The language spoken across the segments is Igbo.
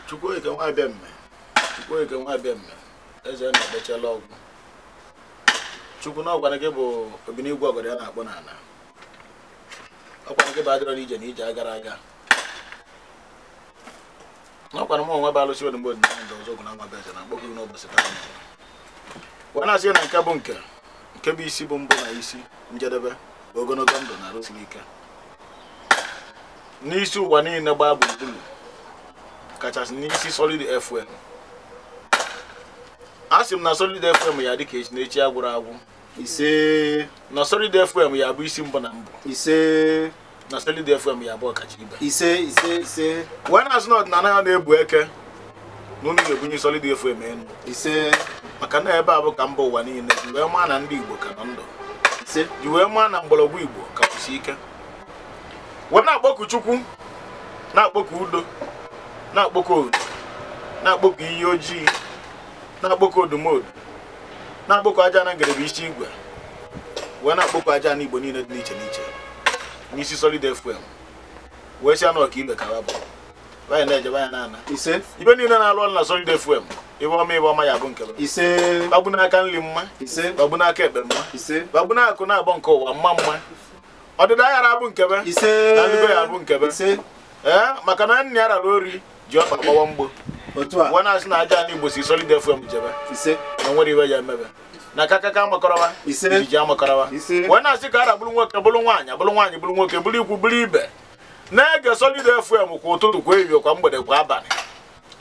Chukwueke nwa abịa mme, Chukwueke nwa abịa mme, eze na-ekpechala ọgwụ. Chukwu na ọgwana gị bụ obinigwe ọgọdọ ya na-akpọ n'ala. Ọkwana gị bụ adịrọ n'ije na ije agara aga. N'ọkwana m onwe bụ alụsị odumgbe odinala ndị ọzọ ọgwụ na ama bụ eze na mkpọkụ n'ụbọchị taa. Wee na-asị na nke bụ nke bụ isi bụ mbụ na isi njedebe bụ ogologo ndụ na arụsiri ike. N'isi ụwa niile gbaa gburugburu, kachasị n'isi Solid FM. A sị m na Solid FM ya dịka echi na echi agwụrụ agwụ. Ise. Na Solid FM ya bụ isi mbụ na mbụ. Ise. Na Solid FM ya bụ ọkacha ibe. Ise ise ise. Wee na-asị na ọdịnala ya na-ebu eke na unu ga-ebunye Solid FM enu. Ise. Maka na ebe a bụ ka mba ụwa niile ji wee maa na ndị Igbo ka nọ ndụ. Ise. Ji wee maa na mgbọrọgwụ Igbo ka kwụsị ike. Wee na-akpọku Chukwu, na-akpọku udo, na-akpọku odo, na-akpọku iyi ojii, na-akpọku odumodu, na-akpọku aja na ngerebe isi igwe, wee na-akpọku aja na Igbo niile dị n'iche n'iche n'isi Solid FM. Wee sị anụ ọka ibe ka bụ banye na-eje banye na-ana. Ise. Ibe niile na-alụ ọrụ na Solid FM, ibe ọma ibe ọma ya bụ nke m. Ise. Gbagbu n'aka nri mma. Ise. Gbagbu n'aka ekpe mma. Ise. Gbagbu n'akụ na-abọ nke ụwa mma mma. Ọdịda aghara abụ nkebe. Ise. Na ndịgo ya abụ nkebe. Ise. Ee, maka na nna ya rara ori ji ọkpa gbawa mgbo. Otu a. Wee na-asị na aja Igbo si Solid FM jebe. Ise. Na nwere iwe ya emebe. Na kakaka amakọrọwa. Ise. Ijiji amakọrọwa. Ise. Wee na-asị ka ara bụrụ nwoke bụrụ nwaanyị bụrụ nwaanyị bụrụ nwoke bụrụ ikwu bụrụ ibe. Na-ege Solid FM kwa ụtụtụ kwa ehihie kwa mgbede kwa abalị.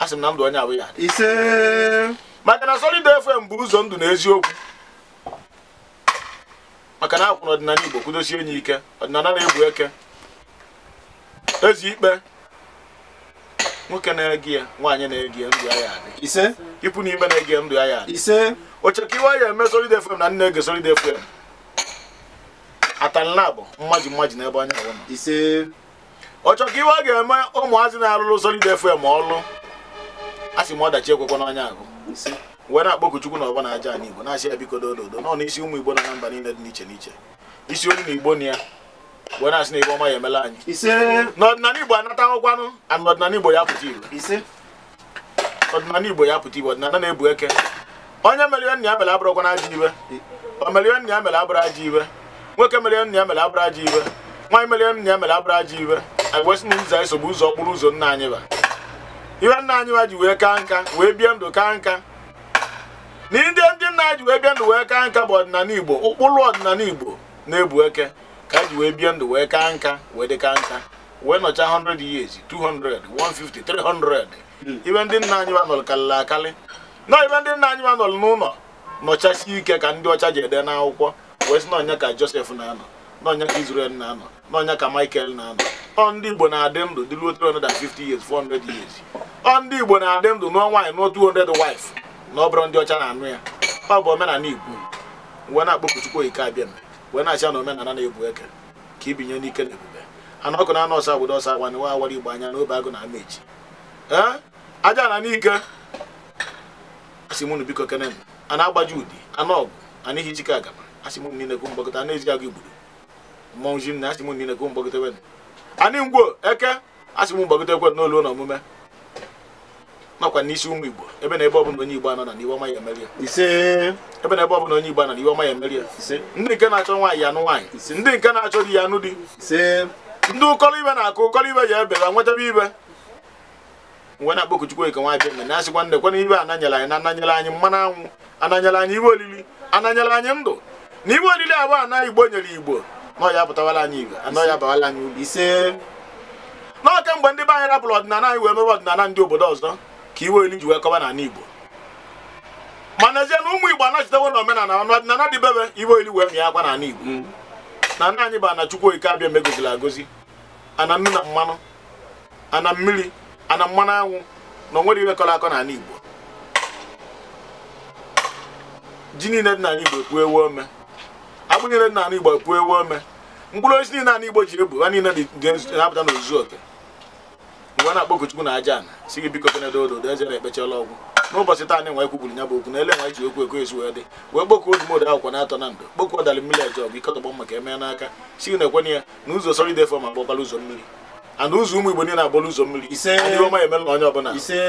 A sị m na ndụ onye abụ ya. Ise. Maka na Solid FM bụ ụzọ ndụ na eziokwu. Maka na akwụna ọdịnala Igbo kwudosie enyi ike, ọdịnala na-ebu eke. Ezi ikpe. Nwoke na-ege ya, nwaanyị na-ege ya, ndụ ya ya adị. Ise. Ikwu na ibe na-ege ya, ndụ ya ya adị. Ise. Ochekiwa ya eme Solid FM na nne ege Solid FM. Atalina bụ mmaji mmaji n'ebe onye ahụ nọ. Ise. Ochekiwa ga-eme ụmụazị na-arụrụ Solid FM ọlụ. A sị m ọdachi ekwekwa n'onye ahụ. Ise. Wee na-akpọku Chukwu na ọbọ na aja Igbo na-asị ya biko dododo nọ n'isi ụmụ Igbo na na mba niile dị n'iche n'iche. Isi olu na Igbo na ya. Wee na-asị na Igbo ọma ya emela anyị. Ise. N'ọdịnala Igbo anatahụkwanụ, and ọdịnala Igbo ya pụta Igbo. Ise. Ọdịnala Igbo ya pụta Igbo, ọdịnala na-ebu eke. Onye mere ihe nna ya mere abụrụkwa na ajọ ibe. O mere ihe nna ya mere abụrụ ajọ ibe. Nwoke mere ihe nna ya mere abụrụ ajọ ibe. Nwaanyị mere ihe nna ya mere abụrụ ajọ ibe. Anyị wee sị na ụzọ anyị sogbu ụzọ okporo ụzọ nna anyị ba. Ihe nna anyị ba ji wee kaa nka, wee bie ndụ kaa nka. Na ndị nna anyị ji wee bie ndụ wee kaa nka bụ ọdịnala Igbo, ụkpụrụ ọdịnala Igbo na-ebu eke ka ji wee bie ndụ wee kaa nka, wee dị kaa nka, wee nọcha 100 years, 200, 150, 300. Ibe ndị nna anyị ba nọrọ karịrị akarị. Na ibe ndị nna anyị ba nọrọ n'ụlọ nọchasi ike ka ndị ọcha ji ede n'akwụkwọ wee sị na ọnya ka Joseph na-anọ, na ọnya ka Israel na-anọ, na ọnya ka Michael na-anọ. Ọ ndị Igbo na-adị ndụ dị ruo 350 years, 400 years. Ọ ndị Igbo na-adị ndụ nụọ nwaanyị nụọ 200 wife na ọ bụrụ ndị ọcha na-anụ ya. Ọ bụ omenala Igbo. Wee na-akpọku Chukwu Okike Abịama, wee na-asị na omenala na-ebu eke ka ibinye n'ike na ebube. Ana ọkụ na-anọ ọsọ obodo ọsọ agwa na awara Igbo anya n'obe agụ na ama echi. Ee, aja na n'ike. Asị m unu biko kenen. A na-agbaji ụdị, ana ọgụ, ana ihe ijike agama. Asị m unu niile kwu mgbakọta, ana ezi agụ igbudo. Mmọnwụ ji nne, asị m unu niile kwu mgbakọta ekwe. Ani ngwo eke, asị m mgbakọta ekwe n'olu na omume. Nakwa n'isi ụmụ Igbo, ebe na ebe ọbụla onye Igbo anọ na n'iwe ọma ya emeri ya. Ise. Ebe na ebe ọbụla onye Igbo anọ na iwe ọma ya emeri ya. Ise. Ndị nke na-achọ nwaanyị ya anụ nwaanyị. Ise. Ndị nke na-achọ di ya anụ di. Ise. Ndị ụkọrọ ibe na-akụ ụkọrọ ibe ya ebe ha nwetaba ibe. Mgbe na-akpọku Chukwu Okike nwa abịa na asịkwa nne kwana ibe ananyere anyị na ananyere anyị mmanụ anwụ, ananyere anyị ibe olili, ananyere anyị ndụ. Na ibe olili abụọ ana Igbo nyere Igbo, na ọ ya apụtawala anyị ibe, ana ọ ya abawala anyị uru. Ise. N'oke mgbe ndị be anyị rapụrụ ọdịnala anyị wee mebe ọdịnala ndị obodo ọzọ ka iwe oli ji wee kọba n'ala Igbo. Mana ezie na ụmụ Igbo anachitewo na omenala ọnụ ọdịnala dị bebe iwe oli wee mịa akwa n'ala Igbo. Na nna anyị bụ ana Chukwu Okike Abịama egoziri agozi, ana nnu na mmanụ, ana mmiri, ana mmanụ anwụ, na onwere iwe kọrọ akọ n'ala Igbo. Ji niile dị n'ala Igbo epu ewu ome. Akpụ niile dị n'ala Igbo epu ewu ome. Mkpụrụ osisi niile n'ala Igbo ji ebu, ha niile dị na-apụta n'ozuzu oke. Mgbe na-akpọku Chukwu na aja ana, sị gị biko kene dododo eze na-ekpechala ọgwụ. N'ụbọchị taa anyị nwa ekwugburu ya bụ okwu na ele nwa ji okwu ekwe esi wee dị. Wee kpọkuo odumodu akwụkwọ na-atọ na ndụ, kpọkuo ọdalị mmiri eje ọgụ ike ọtọgbọ maka eme n'aka. Sị gị na-ekwenye ya na ụzọ Solid FM agbọkwala ụzọ mmiri. And ụzọ ụmụ Igbo niile agbọrọ ụzọ mmiri. Ise. Adịghị ọma emere na onye ọbụla. Ise.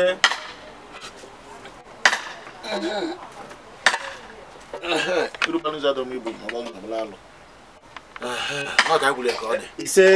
Irukwa n'ụzọ adọm Igbo ma ọ bụ alụ. Ọ ka anyị kwuru ya ka ọ dị. Ise.